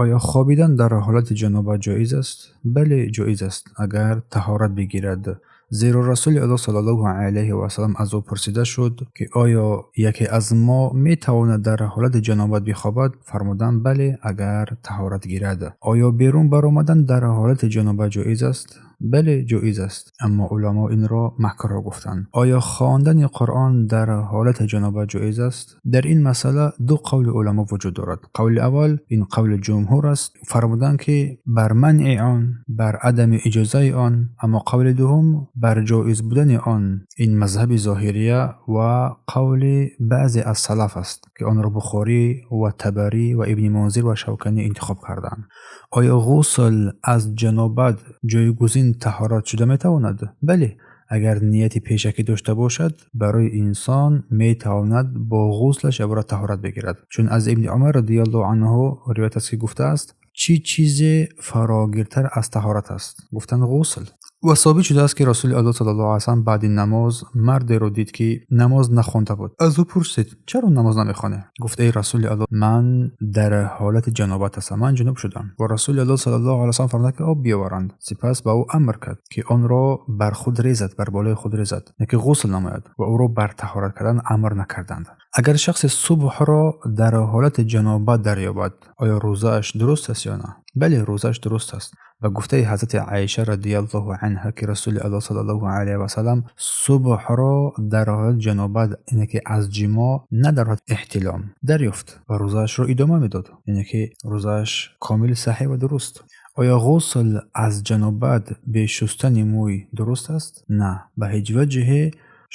Оё хобидан дар ҳолати ҷанобат ҷоиз аст? Бале, ҷоиз аст, агар таҳорат бигирад. Зеро Расули Аллоҳ саллаллоҳу алайҳи васаллам аз ӯ пурсида шуд, ки оё яке аз мо метавонад дар ҳолати ҷанобат бихобад? Фармуданд: бале, агар таҳорат гирад. Оё берун баромадан дар ҳолати ҷанобат ҷоиз аст? Бале, ҷоиз аст, аммо уламо инро макрӯҳ гуфтанд. Оё хондани Қуръон дар ҳолати ҷанобат ҷоиз аст? Дар ин масъала ду қавли уламо вуҷуд дорад. Қавли аввал ин қавли ҷумҳур аст, фармуданд, ки бар манъи он, бар адами иҷозаи он, аммо қавли дуввум бар ҷоиз будани он. Ин мазҳаби зоҳирия ва қавли баъзе аз салаф аст, ки онро Бухорӣ ва Табарӣ ва Ибни Мунзир ва Шавканӣ интихоб карданд. Оё ғусл аз ҷанобат ҷойгузин таҳорат шуда метавонад? Бале, агар нияти пешакӣ дошта бошад, барои инсон метавонад бо ғуслаш ябора таҳорат бигирад. Чун аз Ибни Умар радиаллоҳу анҳу ривоят аст, ки гуфтааст: чӣ чизе фарогиртар аз таҳорат аст? Гуфтанд: ғусл. Ва собит шудааст, ки Расули Аллоҳ саллаллоҳу алайҳи васаллам баъди намоз мардеро дид, ки намоз нахонда буд. Аз ӯ пурсид: чаро намоз намехонӣ? Гуфт: эй Расули Аллоҳ, ман дар ҳолати ҷанобат ҳастам, ман ҷунуб шудам. Ва Расули Аллоҳ саллаллоҳу алайҳи васаллам фармуданд, ки об биёваранд. Сипас ба ӯ амр кард, ки онро бар худ резад, бар болои худ резад, не ки ғусл намояд, ва ӯро бар таҳорат кардан амр накарданд. Агар шахсе субҳро дар ҳолати ҷанобат дарёбад, оё рӯзааш дуруст аст ё на? Бале, рӯзааш дуруст аст. Ба гуфтаи ҳазрати Аиша радиаллоҳу анҳа, ки Расули Аллоҳ саллаллоҳу алайҳи васаллам субҳро дар ҳолати ҷанобат, яъне ки аз ҷимоъ, на дар ҳолати эҳтилом, дарёфт ва рӯзаашро идома медод, яъне ки рӯзааш комил, саҳеҳ ва дуруст. Оё ғусл аз ҷанобат бе шустани мӯй дуруст аст? На, ба ҳеҷ ваҷҳе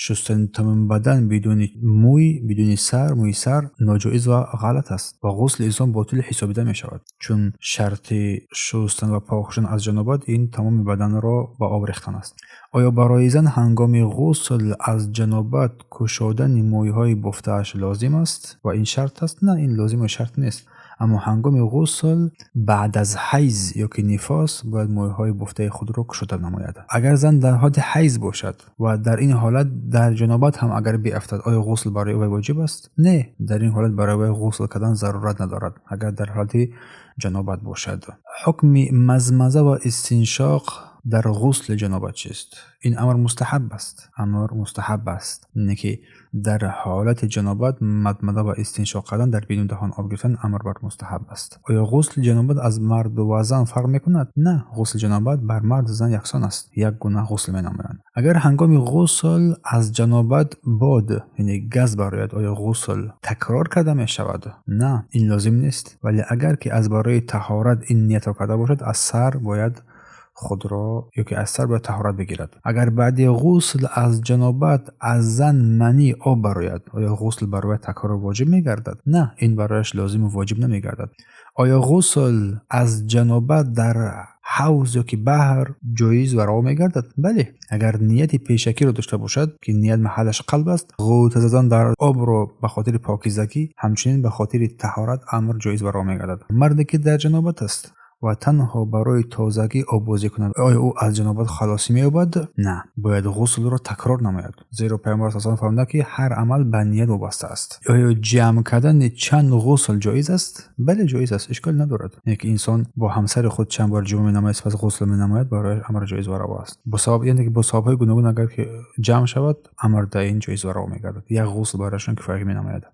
шустани тамоми бадан бидуни мӯй, бидуни сар, мӯи сар ноҷоиз ва ғалат аст ва ғусли инсон ботил ҳисобида мешавад. Чун шарти шустан ва пок шудан аз ҷанобат ин тамоми баданро ба об рехтан аст. Оё барои зан ҳангоми ғусл аз ҷанобат кушодани мӯйҳои бофтааш лозим аст ва ин шарт аст? На, ин лозиму шарт нест. Аммо ҳангоми ғусл баъд аз ҳайз ё ки нифос бояд мӯйҳои бофтаи худро кушода намояд. Агар зан дар ҳолати ҳайз бошад ва дар ин ҳолат дар ҷанобат ҳам агар биафтад, оё ғусл барои вай воҷиб аст? Не, дар ин ҳолат барои вай ғусл кардан зарурат надорад, агар дар ҳолати ҷанобат бошад. Ҳукми мазмаза ва истиншоқ дар ғусли ҷанобат чист? Ин амр мустаҳаб аст. Амр мустаҳаб аст, яъне ки дар ҳолати ҷанобат мадмада ва истиншоқ кардан, дар бину даҳон об гирифтан амр бар мустаҳаб аст. Оё ғусли ҷанобат аз марду ва зан фарқ мекунад? На, ғусли ҷанобат бар марду зан яксон аст, як гуна ғусл менамоянд. Агар ҳангоми ғусл аз ҷанобат бод, яъне газ барояд, оё ғусл такрор карда мешавад? На, ин лозим нест. Вале агар ки аз барои таҳорат ин ниятро карда бошад, аз сар бояд худро ё ки аз сар бояд таҳорат бигирад. Агар баъди ғусл аз ҷанобат аз зан манӣ об барояд, оё ғусл барои такрор воҷиб мегардад? На, ин барояш лозиму воҷиб намегардад. Оё ғусл аз ҷанобат дар ҳавз ё ки баҳр ҷоиз ва раво мегардад? Бале, агар нияти пешакиро дошта бошад, ки ният маҳаллаш қалб аст, ғӯта задан дар обро ба хотири покизагӣ, ҳамчунин ба хотири таҳорат амр ҷоиз ва раво мегардад. Марде ки дар ҷанобат аст ва танҳо барои тозагӣ оббозӣ кунад, оё ӯ аз ҷанобат халосӣ меёбад? На, бояд ғуслро такрор намояд. Зеро Пайғамбар саллаллоҳу алайҳи васаллам фармуданд, ки ҳар амал ба ният вобаста аст. Оё ҷамъ кардани чанд ғусл ҷоиз аст? Бале, ҷоиз аст, ишкол надорад. Яъне ки инсон бо ҳамсари худ чанд бор ҷимоъ менамояд, сипас ғусл менамояд, барояш амр ҷоиз ва раво аст. Бо сабаб, яъне ки бо сабабҳои гуногун агар ки ҷамъ шавад, амр дар ин ҷоиз ва раво мегардад. Як ғусл барояшон кифоягӣ менамояд.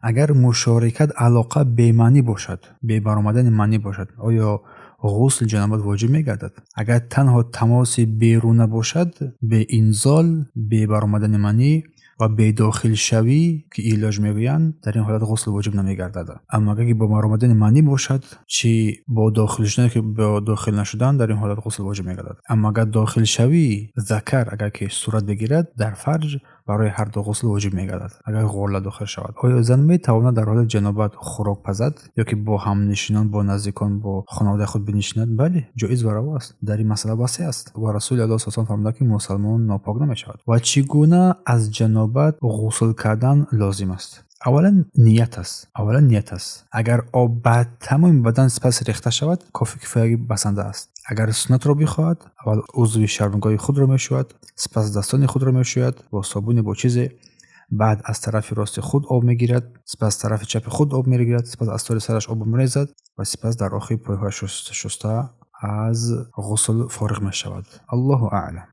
Агар мушорикат алоқа бемаънӣ бошад, бебаромадани маънӣ бошад, оё ғусли ҷанобат воҷиб мегардад? Агар танҳо тамоси беруна бошад, беинзол, бебаромадани маънӣ ва бедохилшавӣ, ки илоҷ мегӯянд, дар ин ҳолат ғусл воҷиб намегардад. Аммо агар ки бо баромадани маънӣ бошад, чӣ бо дохил шудан ки бо дохил нашудан, дар ин ҳолат ғусл воҷиб мегардад. Аммо агар дохилшавии закар агар ки сурат бигирад дар фарҷ, барои ҳар ду ғусл воҷиб мегардад, агар ғорла дохил шавад. Оё зан метавонад дар ҳолати ҷанобат хӯрок пазад ё ки бо ҳамнишинон, бо наздикон, бо хонаводаи худ бинишинад? Бале, ҷоиз ва раво аст. Дар ин масъала васеъ аст. Ва Расули Аллоҳ саллаллоҳу алайҳи васаллам фармуданд, ки мусалмон нопок намешавад. Ва чӣ гуна аз ҷанобат ғусл кардан лозим аст? Аввалан ният аст. Аввалан ният аст. Агар об ба тамоми бадан сипас рехта шавад, кофӣ кифоягӣ басанда аст. Агар суннатро бихоҳад, аввал узви шармгоҳи худро мешӯяд, сипас дастони худро мешӯяд бо собуне, бо чизе. Баъд аз тарафи рости худ об мегирад, сипас тарафи чапи худ об мегирад, сипас аз тори сараш об мерезад ва сипас дар охир пойҳояш шуста аз ғусл фориғ мешавад. Аллоҳу аълам.